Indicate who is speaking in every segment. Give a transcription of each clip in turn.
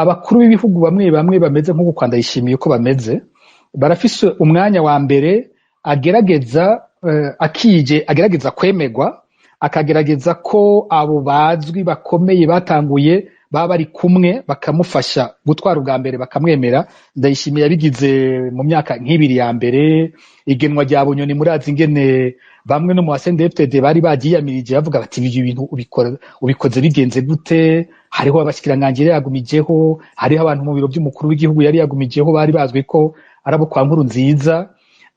Speaker 1: Abakuru b'ibihugu bamwe bamwe bameze nk'uko kwa Ndayishimiye uko bameze, barafise umwanya wa mbere agerageza akije, agerageza kwemerwa, akagerageza ko abo bazwi bakomeye batanguye baba bari kumwe bakamufasha gutwara ubwa mbere, bakamwemera. Ndayishimiye yabigize mu myaka nk'ibiri ya mbere. Igenwa rya Bunyoni, murazi ingene bamwe no mu ba CNDD-FDD bari bagiyamirije, bavuga bati: "Ibyo bintu ubikora ubikoze bigenze gute?" Hariho abashikiranganji yari yagumijeho, hariho abantu mu biro by'umukuru w'igihugu yari yagumijeho, bari bazwi ko ari abo kwa Nkurunziza,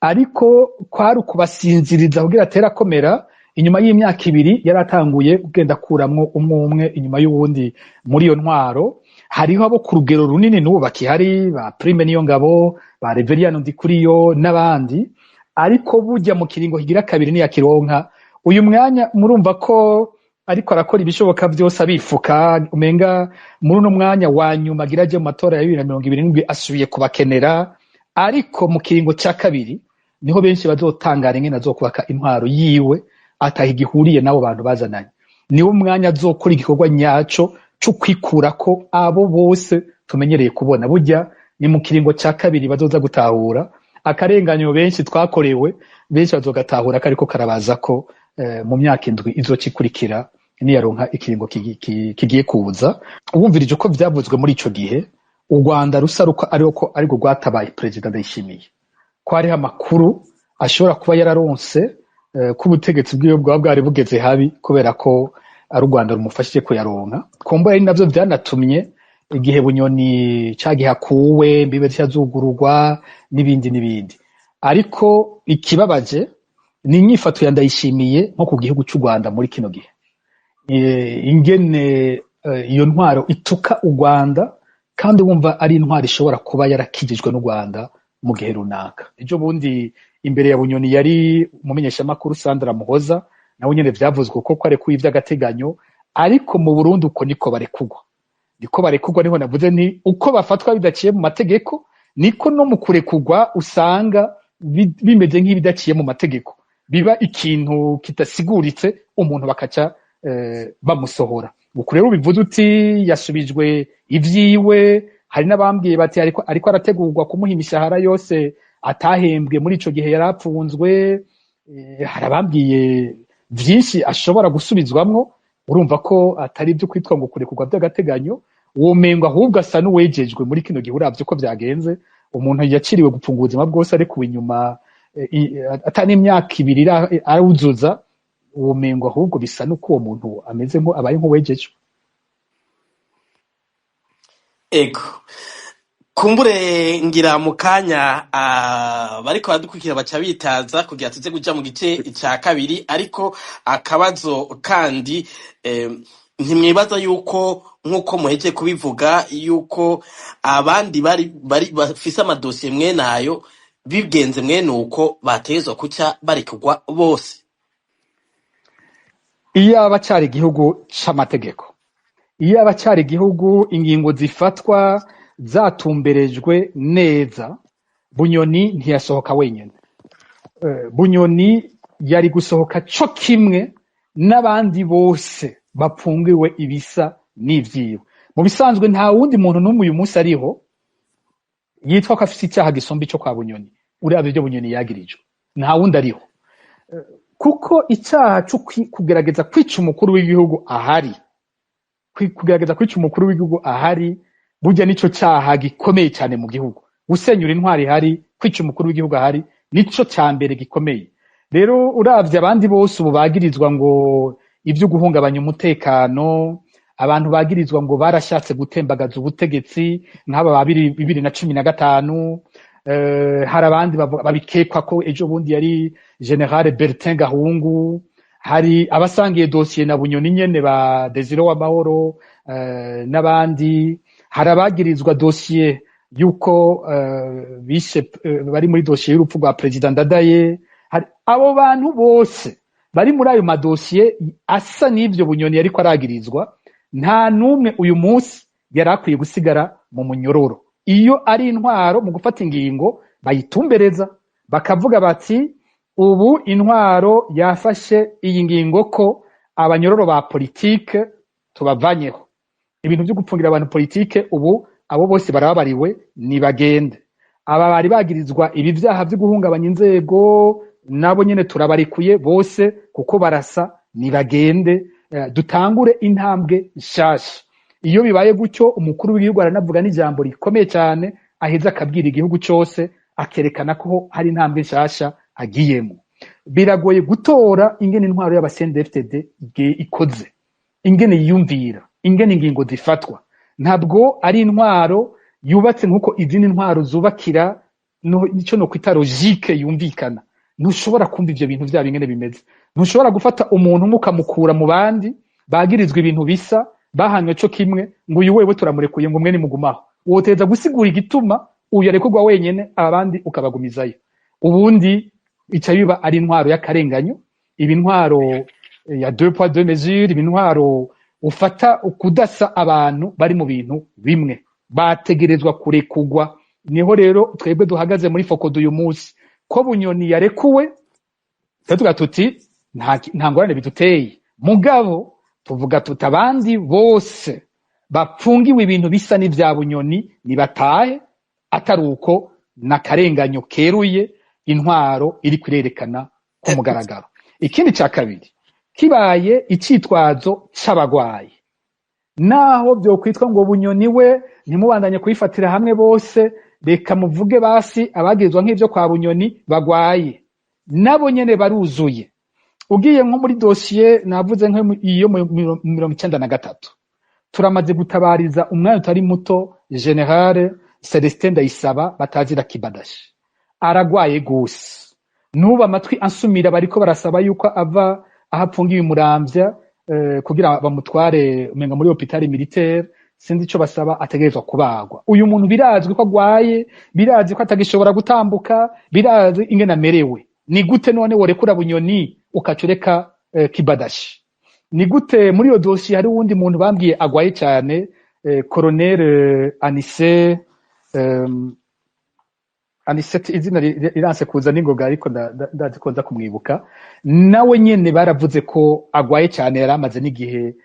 Speaker 1: ariko kwari ukubasinziriza kugira atere akomera. Inyuma y'imyaka 2 yari atanguye kugenda akuramwo umwe umwe inyuma y'uwundi muri iyo ntwaro. Hariho abo ku rugero runini n'ubu bakihari, ba Prime Niyongabo, ba Reveriyano Ndikuriyo n'abandi, ariko burya mu kiringo kigira kabiri niyakironka uyu mwanya, murumva ko ariko arakora ibishoboka byose abifuka, umenga muri uno mwanya wa nyuma agira aje mu matora ya 2027 asubiye kubakenera. Ariko mu kiringo cya kabiri niho benshi bazotangara ingene azokubaka intwaro yiwe ataha igihuriye n'abo bantu bazananye. Niwo mwanya azokora igikorwa nyaco co kwikurako abo bose tumenyereye kubona. Burya ni mu kiringo cya kabiri bazoza gutahura akarenganyo benshi twakorewe, benshi bazogatahura ko ariko karabaza ko mu myaka 7 izoca ikurikira niyaronka ikiringo kigiye kuza. Wumvirije uko vyavuzwe muri ico gihe, u Rwanda rusa ruko ariko ariko rwatabaye Perezida Ndayishimiye, ko hariho amakuru ashobora kuba yararonse ko ubutegetsi bwiwe bwaba bwari bugeze habi, kubera ko ari u Rwanda rumufashije kuyaronka. Kumbura ari navyo vyanatumye igihe Bunyoni ca gihe akuwe, imbibe zigururwa n'ibindi n'ibindi. Ariko ikibabaje ni inyifato ya Ndayishimiye nko ku gihugu c'u Rwanda muri kino gihe, ingene iyo ntwaro ituka u Rwanda, kandi wumva ari intwaro ishobora kuba yarakijijwe n'u Rwanda mu gihe runaka. Ejo bundi imbere ya Bunyoni yari umumenyeshamakuru Sandra Muhoza, nawe nyene vyavuzwe ko arekuye ivy'agateganyo, ariko mu Burundi uko niko barekugwa, niko barekugwa. Niho navuze nti uko bafatwa bidaciye mu mategeko, niko no mu kurekugwa usanga bimeze nk'ibidaciye mu mategeko, biba ikintu kidasiguritse, umuntu bakaca bamusohora. Uku rero ubivuze uti yasubijwe ivyiwe, hari n'abambwiye bati ariko arategurwa kumuha imishahara yose atahembwe muri ico gihe yari apfunzwe. Hari abambwiye vyinshi ashobora gusubizwamwo. Urumva ko atari ibyo kwitwa ngo kurekurwa by'agateganyo, womengo ahubwo asa n'uwejejwe muri kino gihe. Uravye uko vyagenze, umuntu yaciriwe gupfunga ubuzima bwose ariko inyuma atari imyaka 2 aruzuza, womengo ahubwo bisa n'uko uwo muntu ameze nko abaye nk'uwejejwe.
Speaker 2: Ego, kumbure ngira mu kanya bariko baradukurikira baca bitaza kugira tuze kuja mu gice ca kabiri. Ariko akabazo kandi, ntimwibaza yuko nk'uko muheje kubivuga yuko abandi bari bafise amadosiye mwene ayo, bigenze mwene uko, bategerezwa kuca barekurwa bose?
Speaker 1: Iyo aba cari igihugu c'amategeko, iyo aba cari igihugu ingingo zifatwa zatumberejwe neza, Bunyoni ntiyasohoka wenyine. Bunyoni yari gusohoka co kimwe n'abandi bose bapfungiwe ibisa n'ivyiwe. Mu bisanzwe nta wundi muntu n'umwe uyu munsi ariho yitwa ko afise icyaha gisumba ico kwa Bunyoni. Uravye ivyo Bunyoni yagirijwe, nta wundi ariho, kuko icyaha co kugerageza kwica umukuru w'igihugu ahari, kugerageza kwica umukuru w'igihugu ahari, burya nico cyaha gikomeye cyane mu gihugu. Gusenyura intwari ihari, kwica umukuru w'igihugu ahari, nico cya mbere gikomeye. Rero uravye abandi bose ubu bagirizwa ngo ibyo guhungabanya umutekano, abantu bagirizwa ngo barashatse gutembagaza ubutegetsi nk'aba ba 2015, hari abandi babikekwa ko ejo bundi yari General Bertin Gahungu, hari abasangiye dosiye na Bunyoni nyene ba Desire w'Amahoro n'abandi, hari abagirizwa dosiye yuko bishe, bari muri dosiye y'urupfu rwa Perezida Ndadaye. Hari abo bantu bose bari muri ayo madosiye asa n'ivyo Bunyoni yariko aragirizwa, nta n'umwe uyu munsi yari akwiye gusigara mu munyororo. Iyo ari intwaro mu gufata ingingo bayitumbereza, bakavuga bati: "Ubu intwaro yafashe iyi ngingo ko abanyororo ba politike tubavanyeho, ibintu byo gupfungira abantu politike ubu." Abo bose barababariwe, nibagende. Aba bari bagirizwa ibi vyaha vyo guhungabanya inzego, nabo nyene turabarekuye bose kuko barasa, nibagende, dutangure intambwe nshasha. Iyo bibaye gutyo, umukuru w'igihugu aranavuga n'ijambo rikomeye cyane, aheza akabwira igihugu cose, akerekana ko hari intambwe nshasha agiyemo. Biragoye gutora ingene intwaro y'aba CNDD-FDD ikoze, ingene yiyumvira, ingene ingingo zifatwa. Ntabwo ari intwaro yubatse nk'uko izindi ntwaro zubakira, no icyo no kwita logique yumvikana. Ntushobora kumva ivyo bintu vyabo ingene bimeze. Ntushobora gufata umuntu umwe ukamukura mu bandi bagirizwa ibintu bisa, bahanywe co kimwe, ngo uyu wewe turamurekuye, ngo umwe nimugumaho. Woteza gusigura igituma uyu arekurwa wenyene, abandi ukabagumizayo. Ubundi ica biba ari intwaro y'akarenganyo, iba intwaro ya deux poids deux mesures, iba intwaro ufata ukudasa abantu bari mu bintu bimwe. Bategerezwa kurekugwa. Niho rero twebwe duhagaze muri FOCODE uyu munsi. Ko Bunyoni yarekuwe, twe tuvuga tuti nta ngorane biduteye, mugabo tuvuga tuti abandi bose bapfungiwe ibintu bisa n'ivya Bunyoni nibatahe, atari uko n'akarenganyo keruye intwaro iri kurerekana ku mugaragaro. Ikindi ca kabiri, kibaye icitwazo c'abagwayi, naho vyokwitwa ngo Bunyoni we ntimubandanye kuyifatira hamwe bose, reka muvuge basi abagirizwa nk'ivyo kwa Bunyoni bagwaye, nabo nyene baruzuye. Ugiye nko muri dosiye navuze nk'iyo mu 93, turamaze gutabariza umwanya utari muto Général Celestin Ndayisaba batazira Kibadashi, aragwaye gose. N'ubu amatwi ansumira bariko barasaba yuko ava aho apfungiwe Imuramvya, kugira bamutware umenga muri hôpital militaire, sinzi ico basaba, ategerezwa kubagwa. Uyu muntu birazwi ko agwaye, birazwi ko atagishobora gutambuka, birazwi ingene amerewe. Ni gute none worekura Bunyoni ukaca ureka Kibadashi? Ni gute muri iyo dosiye hari uwundi muntu bambwiye agwaye cyane, colonel Anise, Anisete, izina riranse kuza n'ingoga, ariko ndazi ko nza kumwibuka. Nawe nyene baravuze ko agwaye cyane, yari amaze n'igihe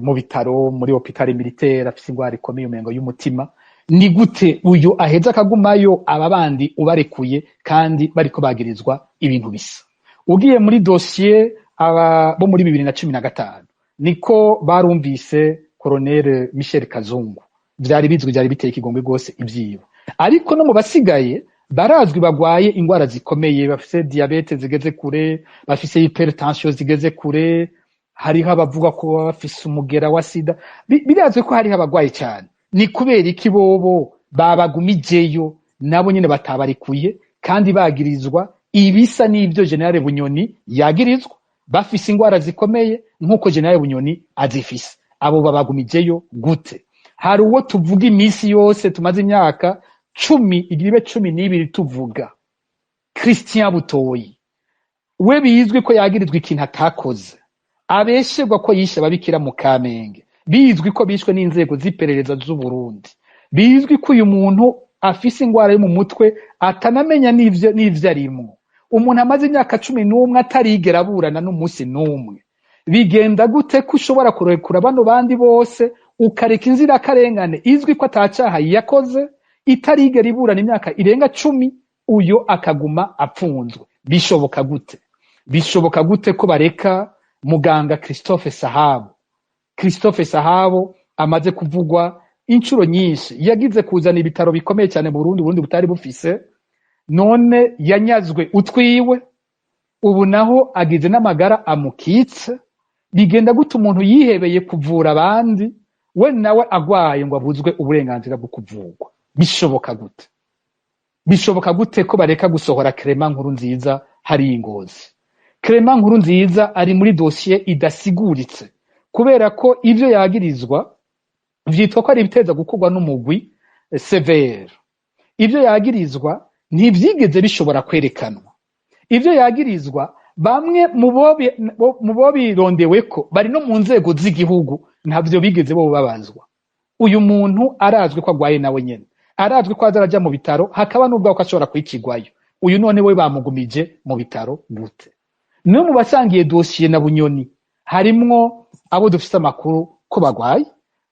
Speaker 1: mu bitaro muri hôpital militaire, afise ingwara ikomeye umengo y'umutima. Ni gute uyu aheza akagumayo, aba bandi ubarekuye kandi bariko bagirizwa ibintu bisa? Ugiye muri dosiye aba bo muri 2015, niko barumvise colonel Michel Kazungu, vyari bizwi, vyari biteye ikigongwe rwose ivyiwe. Ariko no mu basigaye barazwi bagwaye ingwara zikomeye, bafise diabète zigeze kure, bafise hypertension zigeze kure, hariho abavuga ko baba bafise umugera wa sida. Birazwi ko hariho abagwaye cyane. Ni kubera iki bobo babagumijeyo, nabo nyene batabarekuye, kandi bagirizwa ibisa n'ivyo Général Bunyoni yagirizwa, bafise ingwara zikomeye nk'uko Général Bunyoni azifise? Abo babagumijeyo gute? Hari uwo tuvuga iminsi yose, tumaze imyaka 10, igibe 12 tuvuga, Christian Butoyi. We bizwi ko yagirizwa ikintu atakoze, abesherwa ko yishe ababikira mu Kamenge, bizwi ko bishwe n'inzego z'iperereza z'u Burundi, bizwi ko uyu muntu afise ingwara yo mu mutwe, atanamenya n'ivyo arimwo. Umuntu amaze imyaka 11 atarigera aburana n'umunsi n'umwe. Bigenda gute ko ushobora kurekura bano bandi bose, ukareka inzirakarengane izwi ko atacaha yakoze, itarigera iburana imyaka irenga 10, uyo akaguma apfunzwe? Bishoboka gute? Bishoboka gute ko bareka muganga Christophe Sahabo? Christophe Sahabo amaze kuvugwa inshuro nyinshi, yagize kuzana ibitaro bikomeye cyane mu Burundi, Burundi butari bufise. None yanyazwe utwiwe, ubu naho agize n'amagara amukitse. Bigenda gute umuntu yihebeye kuvura abandi, we nawe agwaye ngo abuzwe uburenganzira bwo kuvurwa? Bishoboka gute? Bishoboka gute ko bareka gusohora Clement Nkuru Nziza hari Ingozi? Clement Nkuru Nziza ari muri dosiye idasiguritse, kubera ko ivyo yagirizwa vyitwa ko ari ibiteza gukorwa n'umugwi CVR. Ivyo yagirizwa ntivyigeze bishobora kwerekanwa. Ivyo yagirizwa, bamwe mu bo birondeweko bari no mu nzego z'igihugu, ntavyo bigeze bo babazwa. Uyu muntu arazwi ko agwaye, nawe nyene arazwi ko aza araja mu bitaro, hakaba n'ubwo ko ashobora kwicigwayo. Uyu none we bamugumije mu bitaro gute? No mu basangiye dosiye na Bunyoni harimwo abo dufise amakuru ko bagwaye.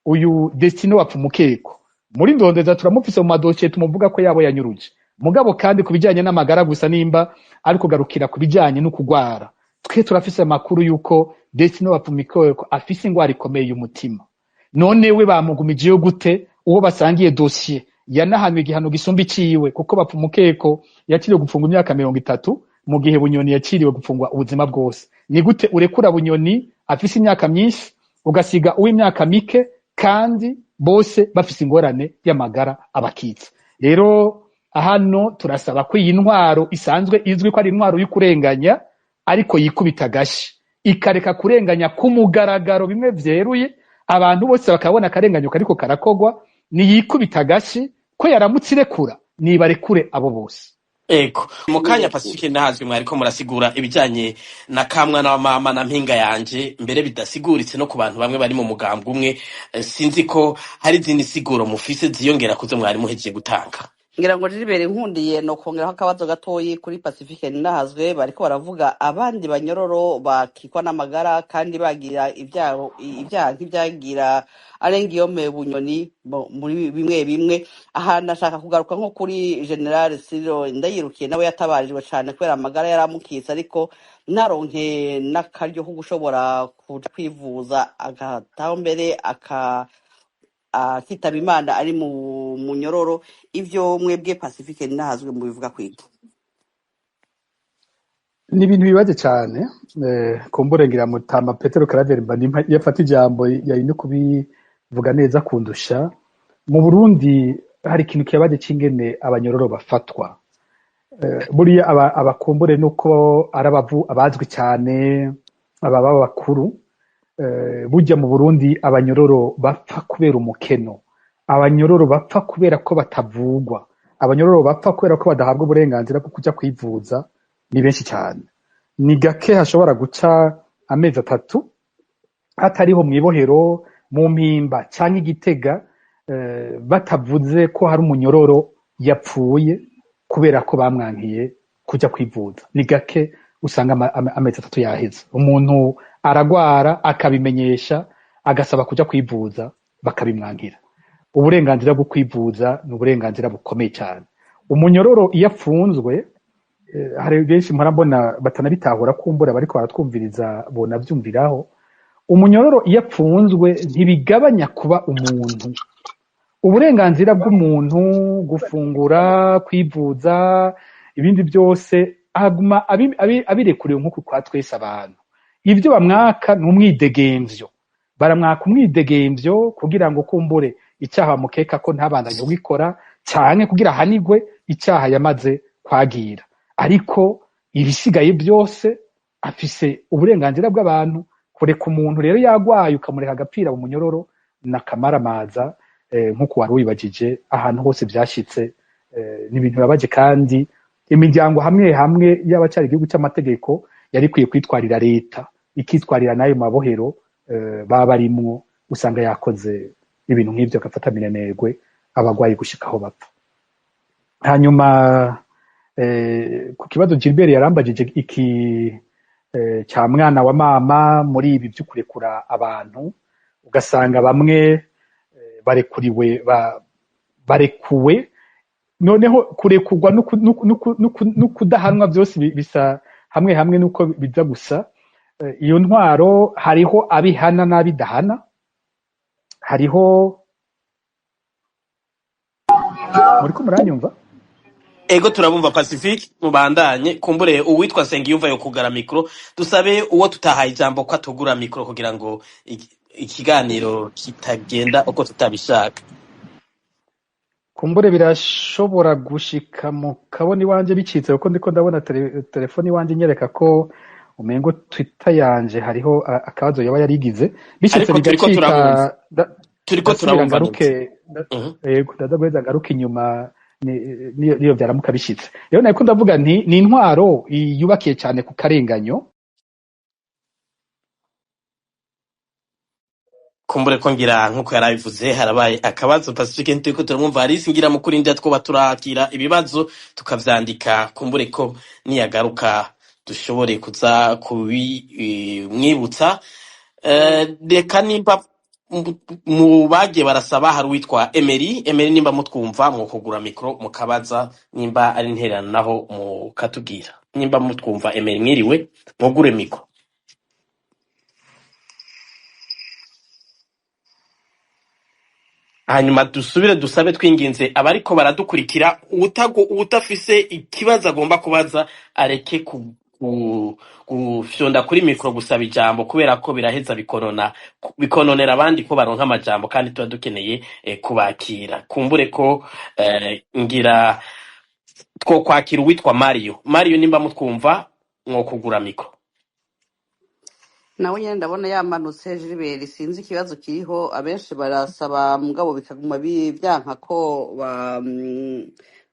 Speaker 1: Uyu Destino Wapfumukeko Muri ndondeza turamufise mu madosiye tumuvuga ko yabo yanyuruje. Mugabo kandi ku bijanye n'amagara gusa, nimba ari kugarukira ku bijanye no kugwara, twe turafise amakuru yuko Destino Bapfumikeko afise ingwara ikomeye y'umutima. None we bamugumijeyo gute uwo basangiye dosiye yanahanwe igihano gisumba iciwe? Kuko Bapfumukeko yakiriwe gupfungwa imyaka 30, mu gihe Bunyoni yakiriwe gupfungwa ubuzima bwose. Ni gute urekura Bunyoni afise imyaka myinshi, ugasiga uw'imyaka mike, kandi bose bafise ingorane y'amagara abakitse? Rero hano turasaba ko iyi ntwaro isanzwe izwi ko ari intwaro y'ukurenganya, ariko yikubita agashi ikareka kurenganya ku mugaragaro bimwe vyeruye, abantu bose bakabona akarenganyo kariko karakogwa. Niyikubita agashi ko yaramutse irekura, nibarekure abo bose.
Speaker 2: Ego, mu kanya Pacifique ntazwi, mwariko murasigura ibijanye na kamwana wa mama na mpinga yanje, mbere bidasiguritse no ku bantu bamwe bari mu mugambwe umwe. Sinzi ko hari izindi siguro mufise ziyongera kuzo mwari muhejeje gutanga.
Speaker 3: Ngira ngo Gilbert nkundiye no kongeraho akabazo gatoyi kuri Pacifique Ninahazwe. Bariko baravuga abandi banyororo bakikwa n'amagara kandi bagira ibyaha nk'ibyagira Arengiyome Bunyoni muri bimwe bimwe. Aha ndashaka kugaruka nko kuri General Cyril Ndayirukiye, nawe yatabarijwe cane kubera amagara yaramukitse, ariko ntaronke n'akaryo ko gushobora kuja kwivuza, agataho mbere akitaba Imana ari mu munyororo. Ivyo mwebwe Pacifique Ninahazwe mubivuga kwiki?
Speaker 1: Ni ibintu bibaje cyane. Kumbure ngira mutama Petero Claver Mbonimpa yafata ijambo, yari no kubivuga neza kundusha. Mu Burundi hari ikintu kibabaje c'ingene abanyororo bafatwa. Buriya abakumbure nuko ari abavu abazwi cyane, ababa bakuru. Burya mu Burundi abanyororo bapfa kubera umukeno, abanyororo bapfa kubera ko batavugwa, abanyororo bapfa kubera ko badahabwa uburenganzira bwo kuja kwivuza ni benshi cyane. Ni gake hashobora guca amezi 3 hatariho mw'ibohero, mu Mpimba canke Igitega, batavuze ko hari umunyororo yapfuye kubera ko bamwankiye kuja kwivuza. Ni gake usanga amezi 3 yaheze. Umuntu aragwara akabimenyesha, agasaba kuja kwivuza, bakabimwankira. Uburenganzira bwo kwivuza ni uburenganzira bukomeye cyane. Umunyororo iyo apfunzwe, hari benshi mpora mbona batanabitahura, kumbura bariko baratwumviriza bonavyumviraho. Umunyororo iyo apfunzwe ntibigabanya kuba umuntu. Uburenganzira bw'umuntu gufungura, kwivuza, ibindi byose aguma abirekuriwe nk'uko kwa twese abantu. Ibyo bamwaka ni umwidegemvyo, baramwaka umwidegemvyo kugira ngo kumbure icyaha bamukeka ko ntabandanye kugikora, canke kugira ahanigwe icyaha yamaze kwagira. Ariko ibisigaye byose afise uburenganzira bw'abantu. Kureka umuntu rero yagwaye ukamureka agapfira mu munyororo na kamaramaza, nk'uko wari wibagije, ahantu hose byashitse, ni ibintu bibabaje. Kandi imiryango hamwe hamwe y'abacari igihugu cy'amategeko yari ikwiye kwitwarira leta, ikitwarira n'ayo mabohero baba barimwo, usanga yakoze ibintu nk'ibyo agafata minenerwe abagwayi gushika aho bapfa. Hanyuma ku kibazo Gilbert yarambajije iki cya mwana wa mama muri ibi byo kurekura abantu, ugasanga bamwe barekuriwe barekuwe, noneho kurekurwa n'ukudahanwa byose bisa hamwe hamwe nuko biza gusa. Iyo ntwaro hariho abihana n'abidahana, hariho muriko muranyumva?
Speaker 2: Ego, turabumva Pacifique, mubandanye. Kumbure uwitwa Nsengiyumva yo kugara mikro, dusabe uwo tutahaye ijambo ko atugura mikro kugira ngo ikiganiro kitagenda uko tutabishaka.
Speaker 1: Kumbure birashobora gushika mu kabona iwanje bicitse, kuko ndiko ndabona telefone iwanje inyereka ko umengo Twitter yanje hariho akabazo yaba yarigize, bicitse
Speaker 2: Ariko turiko
Speaker 1: bigacika
Speaker 2: turabumva, turiko
Speaker 1: ndasubira
Speaker 2: turabumva neza.
Speaker 1: ngaruke yego, ndaza guheza ngaruke inyuma niyo byaramuka bishitse. Rero nariko ndavuga nti ni intwaro yubakiye cyane ku karenganyo.
Speaker 2: Kumbure ko ngira nkuko yarabivuze harabaye akabazo Pacifique, nturiko turamwumva. Harisi ngira mu kurindira twoba turakira ibibazo tukavyandika, kumbure ko niyagaruka dushobore kuza kubimwibutsa. Reka nimba Mu bagiye barasaba hari uwitwa Emery. Emery, nimba mutwumva mwokugura mikro mukabaza, nimba ari intererano naho mukatubwira. Nimba mutwumva Emery, mwiriwe, mwugure mikro. Hanyuma dusubire dusabe twinginze abariko baradukurikira, uwutafise ikibazo agomba kubaza areke gufyonda kuri mikro gusaba ijambo, kubera ko biraheza bikononera abandi ko baronka amajambo, kandi tuba dukeneye kubakira. Kumbure ko ngira two kwakira uwitwa Mario. Mario, nimba mutwumva mwokugura mikro.
Speaker 3: Nawe nyene ndabona yamanutse Gilbert, sinzi ikibazo kiriho. Abenshi barasaba mugabo bikaguma byanka ko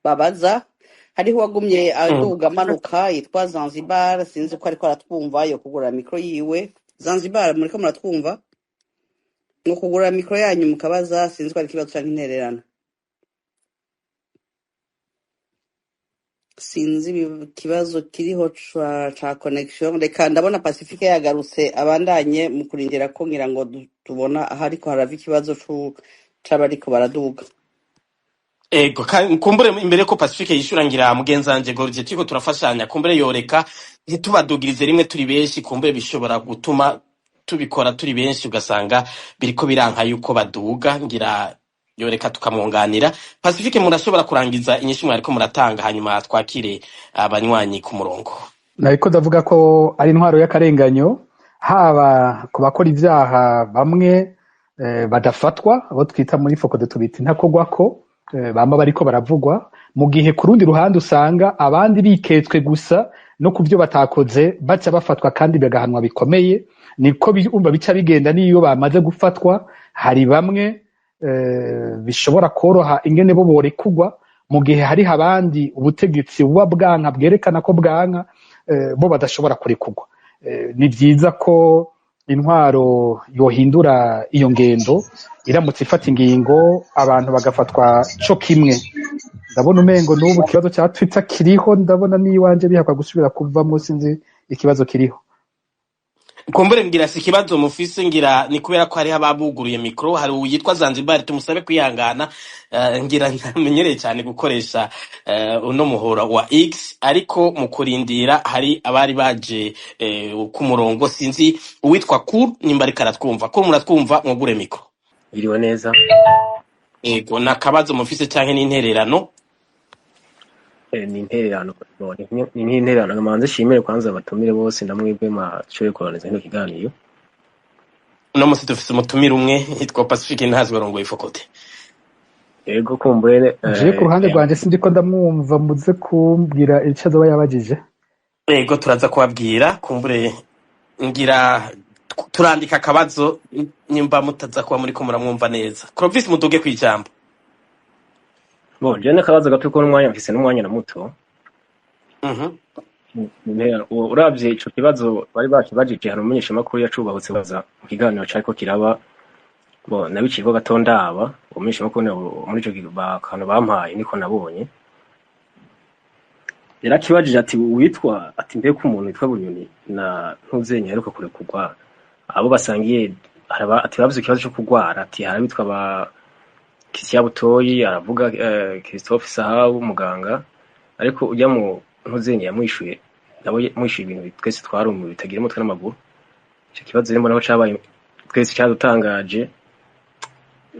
Speaker 3: babaza. Hariho uwagumye aduga amanuka yitwa Zanzibar, sinzi ko ariko aratwumva, yo kugura mikro yiwe. Zanzibar, muriko muratwumva? Ngo kugura mikro yanyu mukabaza, sinzi ko ari ikibazo canke intererano. Sinzi ikibazo kiriho ca connection. Reka ndabona Pacifique yagarutse, abandanye mu kurindira ko ngira ngo tubona aho ariko harava ikibazo c'abariko baraduga.
Speaker 2: Ego, kumbure imbere ko Pacifique yishura, ngira mugenzi wanje Gorge turiko turafashanya, kumbure yoreka ntitubadugirize rimwe turi benshi, kumbure bishobora gutuma tubikora turi benshi ugasanga biriko biranka yuko baduga, ngira yoreka tukamwunganira. Pacifique, murashobora kurangiza inyishu mwariko muratanga, hanyuma twakire abanywanyi ku murongo.
Speaker 1: Nariko ndavuga ko ari intwaro y'akarenganyo, haba ku bakora ibyaha bamwe badafatwa, abo twita muri FOCODE tubita intakogwako, bama bariko baravugwa, mu gihe ku rundi ruhande usanga abandi biketswe gusa no ku byo batakoze baca bafatwa kandi bagahanwa bikomeye. Niko umva bica bigenda n'iyo bamaze gufatwa, hari bamwe bishobora koroha ingene bo borekugwa, mu gihe hari abandi ubutegetsi buba bwanka, bwerekana ko bwanka, bo badashobora kurekugwa. Ni vyiza ko intwaro yohindura iyo ngendo, iramutse ifata ingingo abantu bagafatwa co kimwe. Ndabona umengo n'ubu ikibazo ca Twitter kiriho, ndabona n'iwanje bihakwa gusubira kuvamwo, sinzi ikibazo kiriho.
Speaker 2: Kumbure ngira si ikibazo mufise, ngira ni kubera ko hariho ababuguruye mikro. Hari uwitwa Zanzibar, tumusabe kwihangana, ngira ntamenyereye cyane gukoresha uno muhora wa X, ariko mu kurindira hari abari baje ku murongo. Sinzi uwitwa Kur nimba ariko aratwumva. Kur, muratwumva? Mwugure mikro.
Speaker 4: Iriwe neza.
Speaker 2: Ego, nakabazo mufise canke n'intererano?
Speaker 4: Ni intererano, no, ni nk'intererano. Nkamanze nshimire kwanza abatumire bose namwebwe mwashoboye kurangiza kino kiganiro.
Speaker 2: Uno musi dufise umutumire umwe yitwa Pacifique Ntazwe, arongoye FOCODE.
Speaker 4: Ego, kumbure
Speaker 1: Jewe ku ruhande rwanje sindiko ndamwumva, muze kumbwira ico azoba yabajije.
Speaker 2: Ego, turaza kubabwira. Kumbure ngira turandika akabazo nimba mutaza kuba muriko muramwumva neza. Clovis, muduge kwijambo.
Speaker 4: Bon, je n'akabazo gato ko n'umwanya mfise n'umwanya na muto. Uravye ico kibazo bari bakibajije, hari umumenyeshamakuru yacubahutse baza mu kiganiro cariko kiraba. Bon, nabiciyeko gato ndaba, umumenyeshamakuru muri ico kantu bampaye niko nabonye. Yarakibajije ati uwitwa, ati mbega umuntu witwa Bunyoni na Ntuzenya aheruka kurekurwa, abo basangiye haraba, ati bavuze ikibazo co kugwara, ati hari abitwa ba Christian Butoyi, aravuga Christophe Sahabu muganga, ariko ujya mu Ntuzenya yamwishuye, nawe mwishuye ibintu twese twarumwe bitagira umutwe n'amaguru. Ico kibazo rero mbona ko cabaye twese cyadutangaje,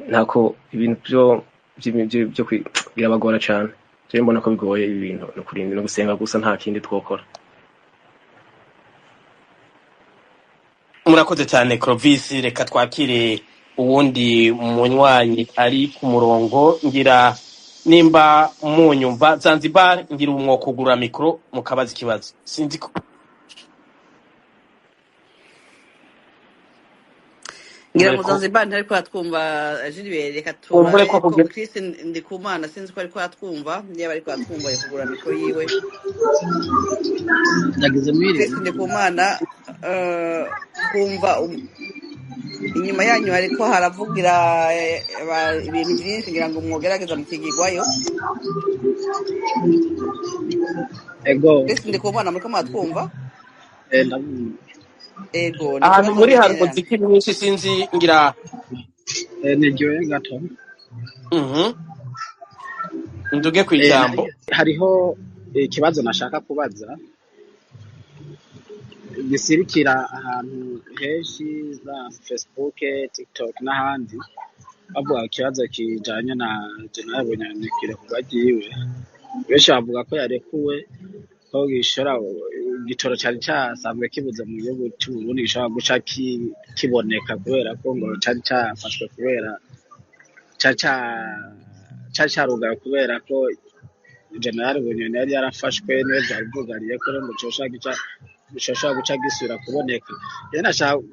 Speaker 4: ntako ibintu byo birabagora cane. Je mbona ko bigoye ibi bintu, no kurinda no gusenga gusa, nta kindi twokora.
Speaker 2: Murakoze cyane Clovis. Reka twakire uwundi munywanyi ari ku murongo. Ngira nimba munyumva Zanzibar, ngira umwokugura mikro mukabaza ikibazo, sinzi ko
Speaker 3: Ngira ngo
Speaker 2: kumbure ko
Speaker 3: Zanzibar ntariko aratwumva Gilbert, reka
Speaker 2: kumbure
Speaker 3: turabe
Speaker 2: ko
Speaker 3: ko
Speaker 2: kugira
Speaker 3: Chris Ndikumana, sinzi ko ariko aratwumva, niba ariko aratwumva yo kugura mikro yiwe.
Speaker 5: Ndagize mwiriwe.
Speaker 3: Chris Ndikumana, twumva inyuma yanyu hariko haravugira ibintu byinshi, ngira ngo mwogerageza mukigigwayo.
Speaker 5: Ego.
Speaker 3: Chris Ndikumana, muriko muratwumva?
Speaker 5: Ndabumva.
Speaker 3: Ego, ni
Speaker 2: Ahantu
Speaker 3: ikibazo
Speaker 2: muri hari
Speaker 3: n'intererano.
Speaker 2: umuziki mwinshi, sinzi ngira
Speaker 5: Niryoye gato.
Speaker 2: Nduge ku ijambo.
Speaker 5: Hariho ikibazo nashaka kubaza gisirikira ahantu henshi za Facebook, TikTok n'ahandi, bavuga ikibazo kijanye na General Bunyoni kurekurwa ryiwe. Benshi bavuga ko yarekuwe ko gishobora igitoro cari casanzwe kibuze mu gihugu c'Uburundi gishobora guca kiboneka kubera ko ngo cari cafashwe kubera cari carugawe kubera ko General Bunyoni yari yarafashwe niwe vyari vyugariye ko rero ngo coshobora guca gisubira kuboneka. Rero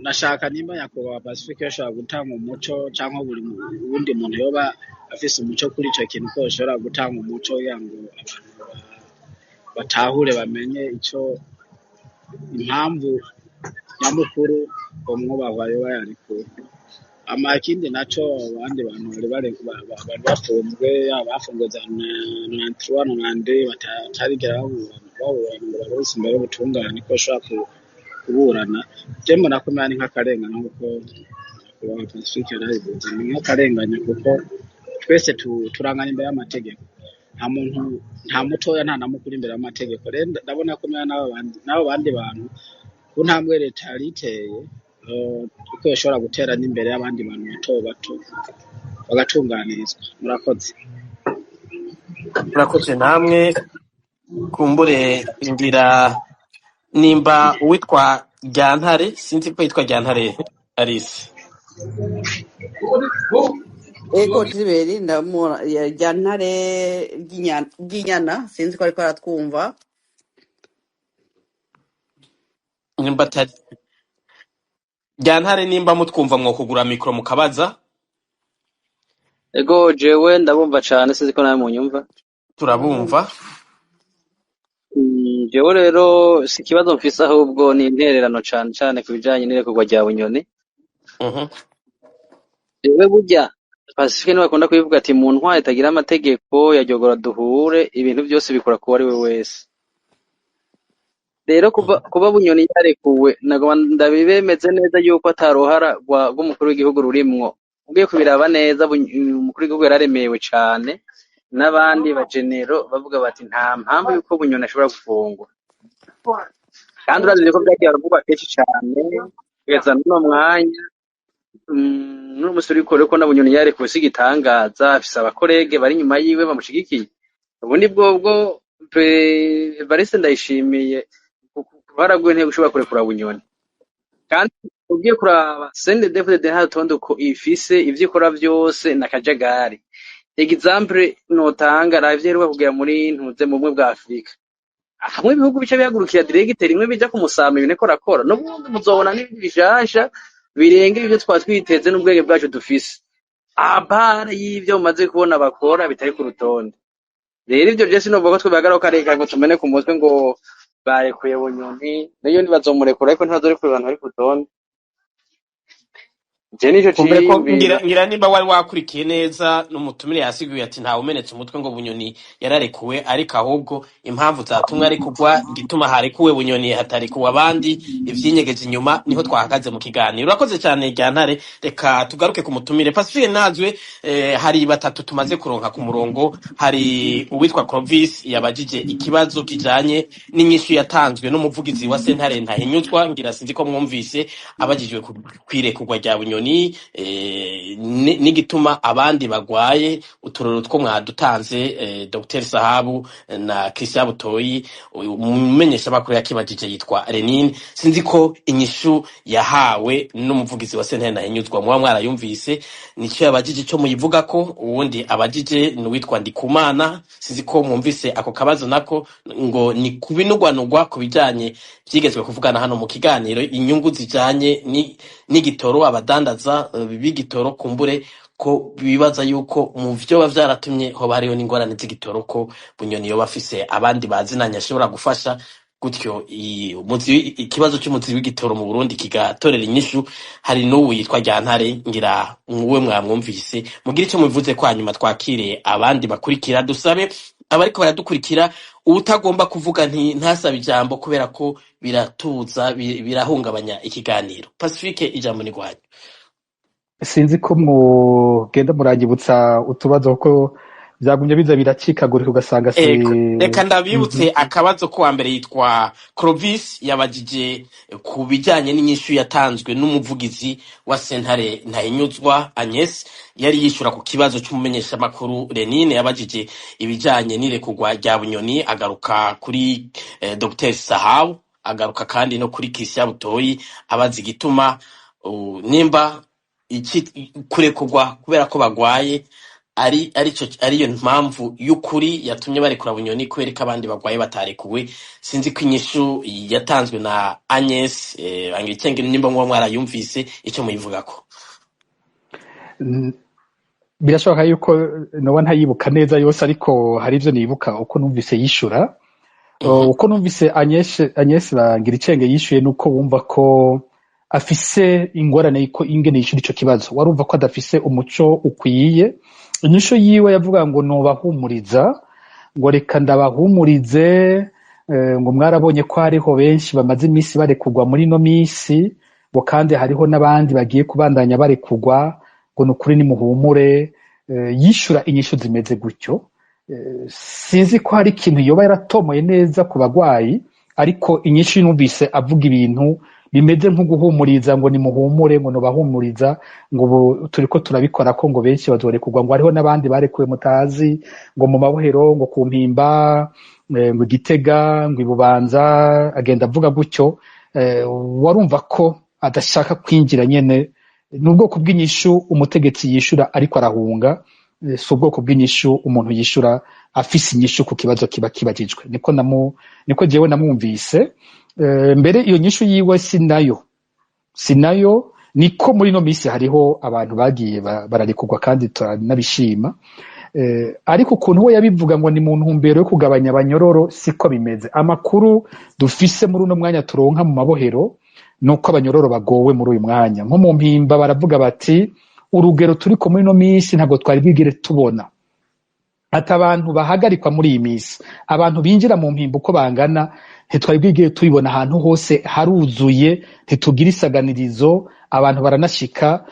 Speaker 5: nashaka nimba nyakubahwa Pacifique yoshobora gutanga umuco canke buri wundi muntu yoba afise umuco kuri ico kintu ko yoshobora gutanga umuco kugira ngo abantu batahure bamenye ico impamvu nyamukuru umwubahwa yoba yarekuwe. Ama ikindi naco abandi bantu bari bari bafunzwe, yaba bafunzwe za 93, 92 batarigera baburana ngo baronse imbere y'ubutungane ko bashobora kuburana. Je mbona ko umenga ni nk'akarengane nkuko nyakubahwa Pacifique yarabivuze, ni nk'akarengane kuko twese turangana imbere y'amategeko, nta muntu, nta mutoya, nta na mukuru imbere y'amategeko. Rero ndabona ko umenga n'abo bandi bantu ku ntambwe leta yari iteye, uko yoshobora gutera n'imbere y'abandi bantu bato bato bagatunganirizwa. Murakoze.
Speaker 2: Murakoze namwe. Kumbure ngira nimba uwitwa Ryantare, sinzi ko yitwa Ryantare Alice.
Speaker 3: Ego Jiberi ndamubona Ryantare ry'inyana, sinzi ko ariko aratwumva.
Speaker 2: Nimba atari Ryantare, nimba mutwumva mwokugura mikoro mukabaza.
Speaker 6: Ego jewe ndabumva cane, sinzi ko nawe munyumva.
Speaker 2: Turabumva.
Speaker 6: Jewe rero si ikibazo mfise, ahubwo ni intererano cane cane ku bijanye n'irekurwa rya Bunyoni. Jewe burya Pacifique niwe akunda kubivuga ati mu ntwari itagira amategeko ya Ryogora duhure, ibintu vyose bikora kuwo ari we wese. Rero kuba Bunyoni yarekuwe, nagoma ndabibemeze neza yuko ataruhara rw'umukuru w'igihugu rurimwo. Ugiye kubiraba neza, umukuru w'igihugu yararemewe cane n'abandi bagenero bavuga bati nta mpamvu yuko Bunyoni ashobora gufungwa. Kandi urazi ko vyagiye biravugwa kenshi cane kugeza n'uno mwanya. N'uno musi uriko rero ko na Bunyoni yarekuwe si igitangaza, afise abakorege bari inyuma yiwe bamushigikiye. Ubu ni bwobwo Evariste Ndayishimiye baraguye ntego ushobora kurekura Bunyoni. Kandi ugiye kuraba CNDD-FDD nta rutonde uko ifise, ivyo ikora vyose na kajagari. Exemple notanga ravye iheruka kugera muri ntuze mu bumwe bwa Afrika, hamwe ibihugu bica bihagurukira diregiteri rimwe bija kumusama ibintu ariko arakora. N'ubundi muzobona n'ibindi bishasha birenga ivyo twa twiteze n'ubwenge bwacu dufise, apara y'ivyo mumaze kubona bakora bitari ku rutonde. Rero ivyo je sinovuga ko twibagarako kareka ngo tumene ku mutwe ngo barekuye Bunyoni, nayo ntibazomurekura, ariko ntibazorekura abantu bari ku rutonde. Je nico
Speaker 2: Kumbure ko
Speaker 6: ciyumvira.
Speaker 2: ngira nimba wari wakurikiye neza n'umutumire yasiguye ati ntawe umenetse umutwe ngo Bunyoni yararekuwe, ariko ahubwo impamvu zatumwe arekugwa, igituma harekuwe Bunyoni hatarekuwe abandi, ivyinyegeje inyuma, niho twahagaze mu kiganiro. Urakoze cyane Ryantare. Reka tugaruke ku mutumire Pacifique Nazwe. Hari batatu tumaze kuronka ku murongo. Hari uwitwa Clovis yabajije ikibazo kijanye n'inyishu yatanzwe n'umuvugizi wa sentare Ntahinyuzwa, ngira sinzi ko mwumvise abajijwe kwirekurwa rya Bunyoni, n'igituma abandi bagwaye uturoro two mwadutanze, Dr Sahabu na Christian Butoyi. Umumenyesha makuru yakibajije yitwa Renine, sinzi ko inyishu yahawe n'umuvugizi wa sentare Ntahinyuzwa muba mwarayumvise, nico yabajije ico muyivuga ko. Uwundi abajije ni uwitwa Ndikumana, sinzi ko mwumvise ako kabazo nako, ngo ni kubinugwanugwa ku bijanye vyigezwe kuvugana hano mu kiganiro, inyungu zijanye n'igitoro, abadandaza b'igitoro, kumbure ko bibaza yuko mu vyoba vyaratumye hoba hariho n'ingorane z'igitoro, ko Bunyoni yoba afise abandi bazinanye ashobora gufasha gutyo ikibazo c'umuzi w'igitoro mu Burundi kigatorera inyishu. Hari n'ubu yitwa Ryantare, ngira mwuwe mwamwumvise, mugire ico mubivuze ko, hanyuma twakire abandi bakurikira. Dusabe abariko baradukurikira, uwutagomba kuvuga ntasabe ijambo kubera ko biratuza birahungabanya ikiganiro. Pacifique, ijambo ni rwanyu.
Speaker 1: Sinzi ko mwogenda muranyibutsa utubazo kuko byagumye biza biracikagurika ugasanga si.
Speaker 2: Ego, reka ndabibutse akabazo ko wa mbere yitwa Clovis yabajije ku bijyanye n'inyishu yatanzwe n'umuvugizi wa sentare Ntahinyuzwa Agnes, yari yishura ku kibazo cy'umumenyeshamakuru Renine yabajije ibijyanye n'irekurwa rya Bunyoni, agaruka kuri Dr Sahabu, agaruka kandi no kuri Christian Butoyi, abaza igituma nimba iki kurekurwa kubera ko bagwaye ari arico ariyo mpamvu y'ukuri yatumye barekura Bunyoni, kubera ko abandi bagwaye batarekuwe. Sinzi ko inyishu yatanzwe na Agnes Bangiricenge nimba muba mwarayumvise icyo muyivugako.
Speaker 1: Birashoboka yuko noba ntayibuka neza yose, ariko hari ivyo nibuka uko numvise yishura. Uko numvise Agnes Bangiricenge yishuye, nuko wumva ko afise ingorane ko ingene yishura ico kibazo, warumva ko adafise umuco ukwiye. Inyishu yiwe yavuga ngo nobahumuriza, ngo reka ndabahumurize, ngo mwarabonye ko hariho benshi bamaze iminsi barekugwa muri ino minsi, ngo kandi hariho n'abandi bagiye kubandanya barekugwa, ngo nukuri nimuhumure. Yishura inyishu zimeze gutyo. Sinzi ko hari ikintu yoba yaratomoye neza ku bagwayi, ariko inyishu numvise avuga ibintu bimeze nko guhumuriza, ngo nimuhumure, ngo nobahumuriza, ngo ubu turiko turabikora ko ngo benshi bazorekugwa, ngo hariho n'abandi barekuwe mutazi, ngo mu mabohero, ngo ku Mpimba, ngo Igitega, ngo Ibubanza, agenda avuga gutyo. Warumva ko adashaka kwinjira nyene. Ni ubwoko bw'inyishu umutegetsi yishura ariko arahunga, si ubwoko bw'inyishu umuntu yishura afise inyishu ku kibazo kiba kibajijwe. Niko jewe namwumvise. Mbere iyo nyishu yiwe si nayo, niko muri ino minsi hariho abantu bagiye bararekurwa kandi turanabishima. Ariko ukuntu we yabivuga ngo ni mu ntumbero yo kugabanya abanyororo, siko bimeze. Amakuru dufise muri uno mwanya turonka mu mabohero nuko abanyororo bagowe muri uyu mwanya. Nko mu Mpimba baravuga bati urugero turiko muri ino minsi ntabwo twari bwigere tubona, ati abantu bahagarikwa muri iyi minsi, abantu binjira mu Mpimba uko bangana ntitwari bwigere tubibona. Ahantu hose haruzuye, ntitugira isaganirizo, abantu baranashika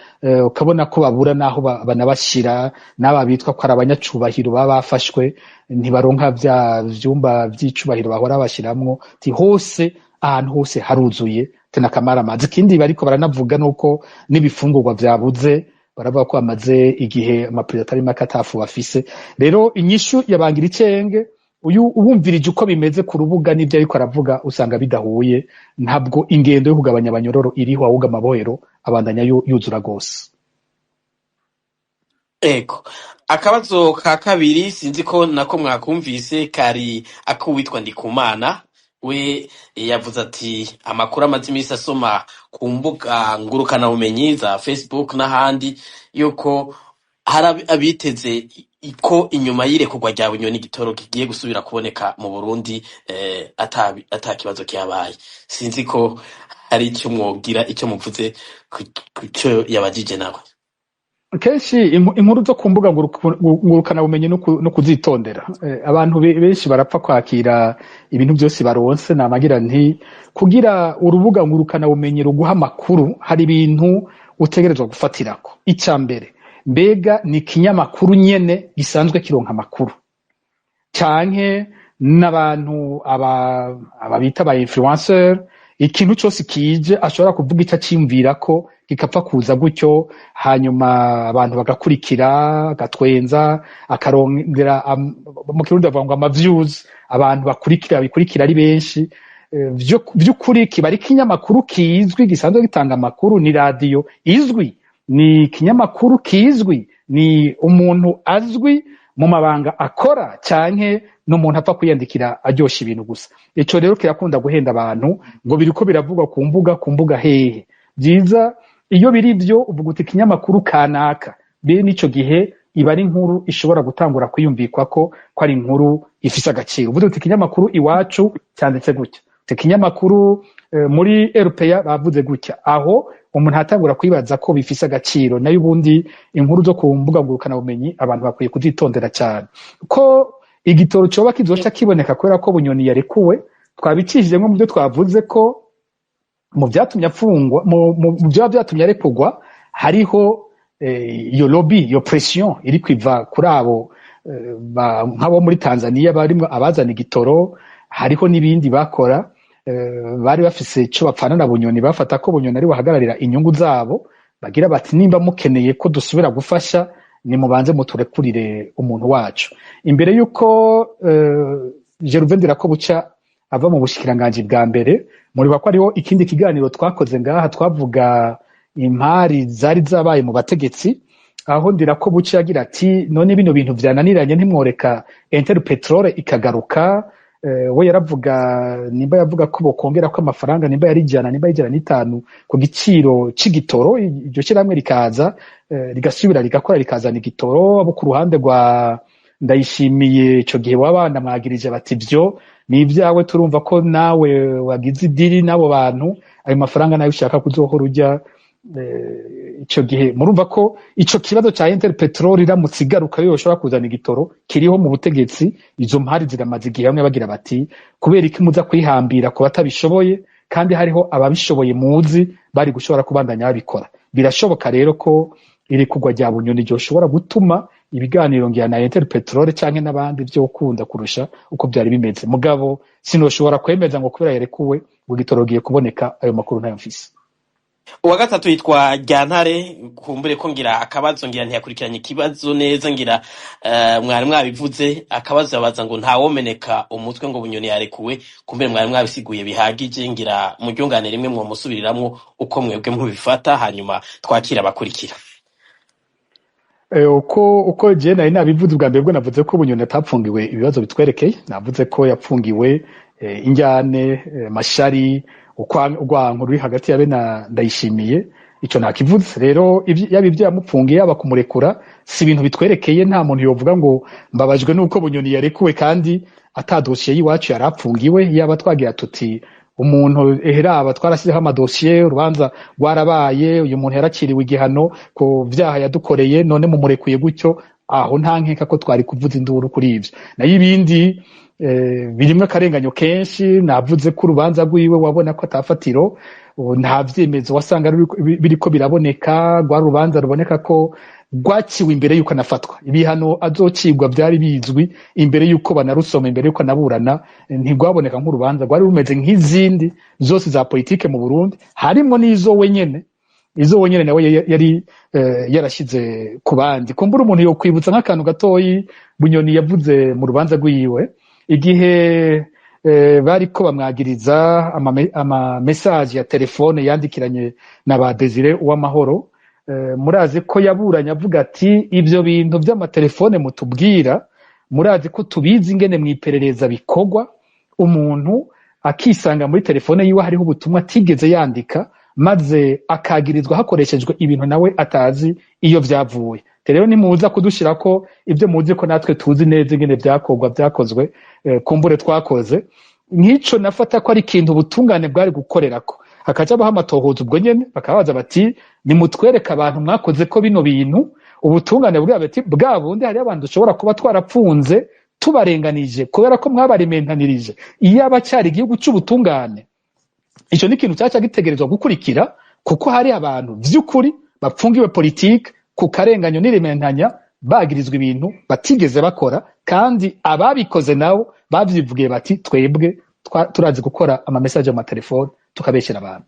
Speaker 1: ukabona ko babura n'aho banabashira. N'aba bitwa ko ari abanyacubahiro baba bafashwe ntibaronka vya vyumba vy'icubahiro bahora bashiramwo. Ti hose, ahantu hose haruzuye tena kamaramazi. Ikindi bariko baranavuga nuko n'ibifungurwa vyabuze, baravuga ko bamaze igihe amaperezida atari make atafu bafise. Rero inyishu yabangira icenge uyu ubumvirije uko bimeze ku rubuga n'ibyo ariko aravuga usanga bidahuye. Ntabwo ingendo yo kugabanya abanyororo iriho, ahubwo amabohero abandanya yuzura gose.
Speaker 2: Ego. Akabazo ka kabiri sinzi ko nako mwakumvise, kari ak'uwitwa Ndikumana. We yavuze ati amakuru amaze iminsi asoma ku mbuga ngurukanabumenyi za Facebook n'ahandi yuko hari abiteze ko inyuma y'irekurwa rya Bunyoni igitoro kigiye gusubira kuboneka mu Burundi ata kibazo kihabaye. Sinzi ko hari icyo mwogira icyo muvuze ku cyo yabajije nawe.
Speaker 1: Kenshi inkuru zo ku mbuga ngurukanabumenyi no kuzitondera. Abantu benshi barapfa kwakira ibintu byose baronse. Namagira nti kugira urubuga ngurukanabumenyi ruguha amakuru, hari ibintu utegerezwa gufatirako. Icya mbere, mbega ni ikinyamakuru nyene gisanzwe kironka amakuru, canke n'abantu aba bita ba influenceur, ikintu cyose kije ashobora kuvuga icyo aciyumvira ko gikapfa kuza gutyo, hanyuma abantu bagakurikira, agatwenza, akarongera mu Kirundi bavuga ngo ama views, abantu bakurikira bikurikira ari benshi. Vy'ukuri kiba ari ikinyamakuru kizwi gisanzwe gitanga amakuru, ni radiyo izwi, ni ikinyamakuru kizwi, ni umuntu azwi mu mabanga akora, canke n'umuntu apfa kwiyandikira aryosha ibintu gusa? Ico rero kirakunda guhenda abantu ngo biriko biravugwa ku mbuga. Ku mbuga hehe? Byiza iyo biri byo uvuga uti ikinyamakuru kanaka. Bene ico gihe iba ari inkuru ishobora gutangura kwiyumvikwa ko ari inkuru ifise agaciro. Uvuze uti ikinyamakuru Iwacu cyanditse gutya, uti ikinyamakuru muri RPA bavuze gutya, aho umuntu atangura kwibaza ko bifise agaciro. Nayo ubundi inkuru zo ku mbuga ngurukanabumenyi abantu bakwiye kuzitondera cyane. Ko igitoro coba kizoca kiboneka kubera ko Bunyoni yarekuwe, twabicishijemo mu byo twavuze ko mu byatumye afungwa, mu byoba byatumye arekurwa hariho Iyo lobby, iyo pression iri kwiva kuri abo nk'abo muri Tanzania barimwo abazana igitoro, hariho n'ibindi bakora, bari bafise ico bapfana na Bunyoni, bafata ko Bunyoni ari wahagararira inyungu zabo, bagira bati: "Nimba mukeneye ko dusubira gufasha, nimubanze muturekurire umuntu wacu." Imbere y'uko Gervais Ndirakobuca ava mu bushikiranganji bwa mbere, muribuka ko hariho ikindi kiganiro twakoze ngaha, twavuga impari zari zabaye mu bategetsi, aho Ndirakobuca yagira ati: "None bino bintu vyananiranye, ntimworeka Interpetrol ikagaruka?" We yaravuga, nimba yavuga ko bokongera ko amafaranga, nimba yari 100, nimba ari 105 ku giciro c'igitoro, iryo shyirahamwe rikaza rigasubira rigakora, rikazana igitoro. Abo ku ruhande rwa Ndayishimiye ico gihe baba banamwagirije bati: "Ivyo ni ibyawe, turumva ko nawe wagize idiri n'abo bantu, ayo mafaranga nayo ushaka kuzohora ujya." Ico gihe murumva ko ico kibazo ca Interpetrol iramutse igaruka yo yoshobora kuzana igitoro kiriho mu butegetsi. Izo mpari ziramaze igihe, bamwe bagira bati: "Kubera iki muza kwihambira ku batabishoboye kandi hariho ababishoboye muzi bari gushobora kubandanya babikora?" Birashoboka rero ko iri kugwa rya Bunyoni ryoshobora gutuma ibiganiro ngira na Interpetrol canke n'abandi vyokunda kurusha uko byari bimeze. Mugabo sinoshobora kwemeza ngo kubera yarekuwe ngo igitoro giye kuboneka, ayo makuru ntayo mfise.
Speaker 2: Uwa gatatu yitwa Ryantare. Kumbure ko ngira akabazo, ngira ntiyakurikiranye ikibazo neza, ngira mwari mwabivuze. Akabazo yabaza ngo ntawomeneka umutwe ngo Bunyoni yarekuwe. Kumbure mwari mwabisiguye bihagije, ngira muryungane rimwe mwomusubiriramwo uko mwebwe mubifata, hanyuma twakira abakurikira.
Speaker 1: Uko je nari nabivuze ubwa mbere, bwo navuze ko Bunyoni atapfungiwe ibibazo bitwerekeye. Navuze ko yapfungiwe injyane, mashari, urwanko ruri hagati ya be na Ndayishimiye. Ico nakivuze rero, yaba ivyo yamupfungiye, yaba kumurekura, si ibintu bitwerekeye. Nta muntu yovuga ngo mbabajwe nuko Bunyoni yarekuwe kandi ata dosiye y'iwacu yari apfungiwe. Yaba twagira tuti umuntu eheraba twarashyizeho amadosiye, urubanza rwarabaye, uyu muntu yarakiriwe igihano ku vyaha yadukoreye, none mumurekuye gutyo, aho nta nkeka ko twari kuvuza induru kuri ivyo. Nayo ibindi birimwo akarenganyo kenshi. Navuze ko urubanza rwiwe wabona ko atafatiro, ubu nta vyemezo wasanga biriko biraboneka. Rwari urubanza ruboneka ko rwaciwe imbere yuko anafatwa. Ibihano azocigwa vyari bizwi imbere yuko banarusoma, imbere yuko anaburana. Ntirwaboneka nk'urubanza, rwari rumeze nk'izindi zose za politike mu Burundi, harimwo n'izo wenyene, izo wenyene nawe yari yarashize ku bandi. Kumbura umuntu yokwibutsa nk'akantu gatoyi Bunyoni yavuze mu rubanza rwiwe igihe bariko bamwagiriza ama message ya telefone yandikiranye na ba Desire Uwamahoro. Murazi ko yaburanye avuga ati: "Ibyo bintu by'amatelefone mutubwira, murazi ko tubizi ingene mu iperereza bikorwa, umuntu akisanga muri telefone yiwe hariho ubutumwa atigeze yandika, maze akagirizwa hakoreshejwe ibintu nawe atazi iyo vyavuye. Rero nimuza kudushira ko ibyo muzi ko natwe tuzi neza ingene vyakorwa, vyakozwe, kumbure twakoze nk'ico." Nafata ko ari ikintu ubutungane bwari gukorerako, hakaca baho amatohoza ubwo nyene, bakabaza bati: "Nimutwereke abantu mwakoze ko bino bintu." Ubutungane bwa bati: "Bwa bundi hariho abantu dushobora kuba twarapfunze tubarenganije kubera ko mwabarementanirije." Iyo aba cyari igihugu c'ubutungane, ico ni ikintu cyaca gitegerezwa gukurikira, kuko hari abantu vy'ukuri bapfungiwe politike ku karenganyo n'irementanya, bagirizwa ibintu batigeze bakora, kandi ababikoze nabo bavyivugiye bati: "Twebwe turazi gukora ama message mu matelefone tukabeshyera abantu."